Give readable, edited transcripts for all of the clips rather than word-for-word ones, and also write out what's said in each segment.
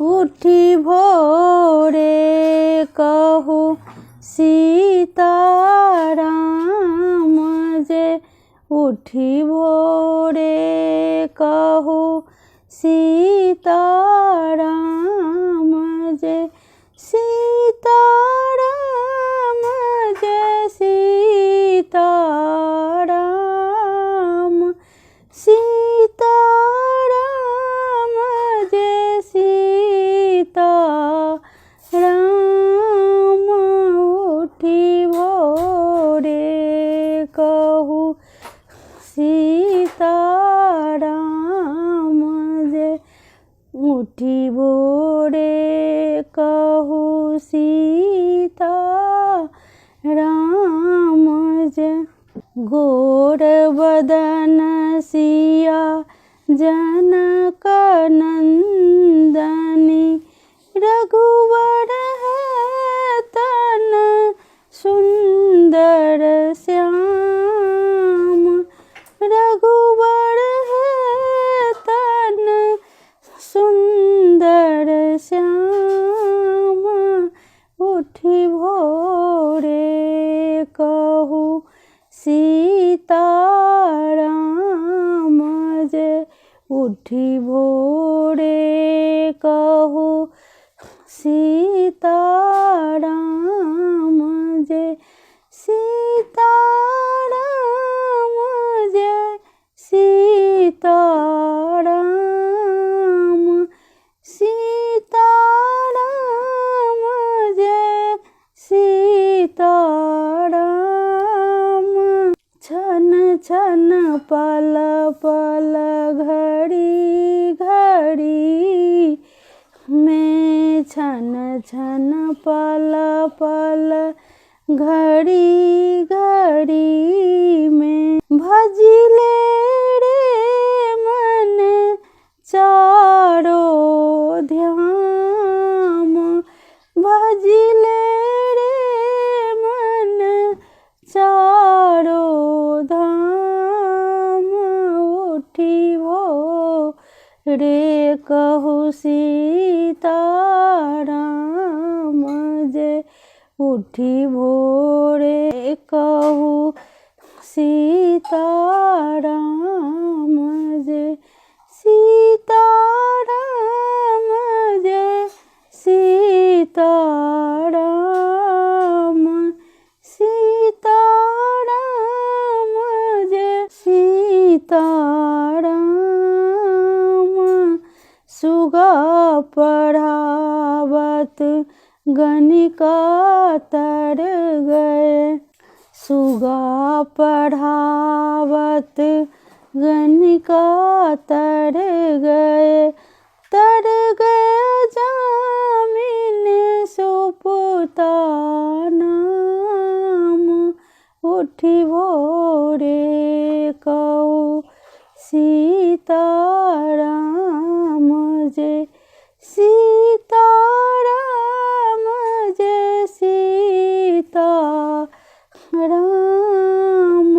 उठी भोरे कहू सीताराम जे, उठी भोरे कहू सीताराम जे, सीताराम जे, सीताराम, सीताराम जे, सीताराम। उठी भोरे कहू सीताराम जे, उठी भोरे कहू सीताराम जे। गोर बदन सिया जनक नंदनी, रघुवर है तन सुंदर श्याम, रघुवर है तन सुंदर श्याम। उठी भोरे कहू सीताराम जे, उठी भोरे कहू सीताराम जे, सीताराम जे, सीताराम, सीताराम जे, सीताराम। छन छन पल पल घड़ी घड़ी में, छन छन पल पल घड़ी घड़ी में, भजिले रे मन चारो ध्याम, भजिले रे मन चारो धाम। उठी भोरे कहू सीताराम जे, उठी भोरे कहू सीताराम जे, सीताराम जे, सीताराम, सीताराम जे, सीताराम। सुगा पढ़ावत गणिका तर गए, सुगा पढ़ावत गणिका तर गए, तर गए जामिन सुपुता नाम। उठी भोरे कहू सीताराम जे, सीताराम जे, सीताराम,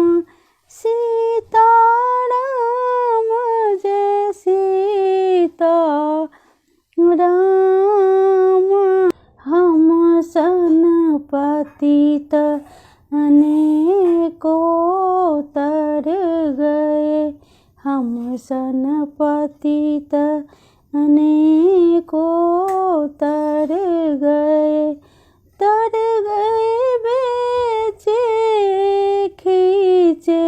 सीताराम जे, सीताराम। हम सन पतित अनेको तर गए, हम सन पतित अनेको तर गए, तर गए बेचे खींचे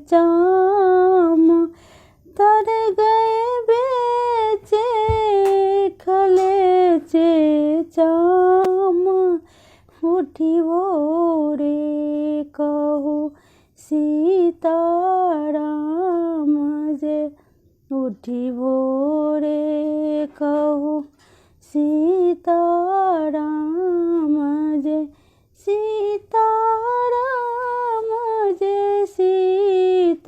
चाम, तर गए बेचे खलेचे चाम। उठी भोरे कहू सीताराम जे, उठी भोरे कहू सीताराम जे, सीताराम जे, सीताराम,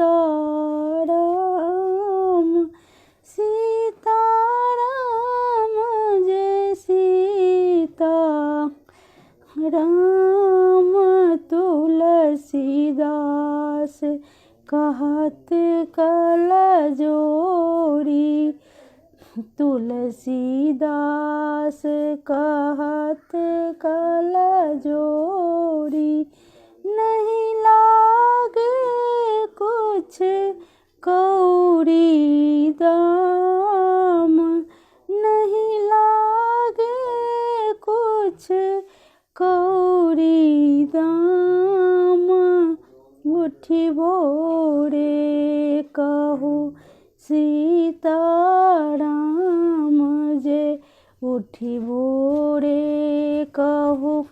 सीताराम जे, सीता राम। तुलसीदास कहत कल जोरी, तुलसीदास कहत कल जोरी, नहीं लागे कुछ कौड़ी दाम, नहीं लागे कुछ कौड़ी दाम। उठि भोरे कहू सीताराम जे, उठि भोरे कहू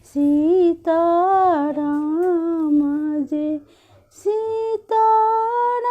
सीताराम जे, सीताराम।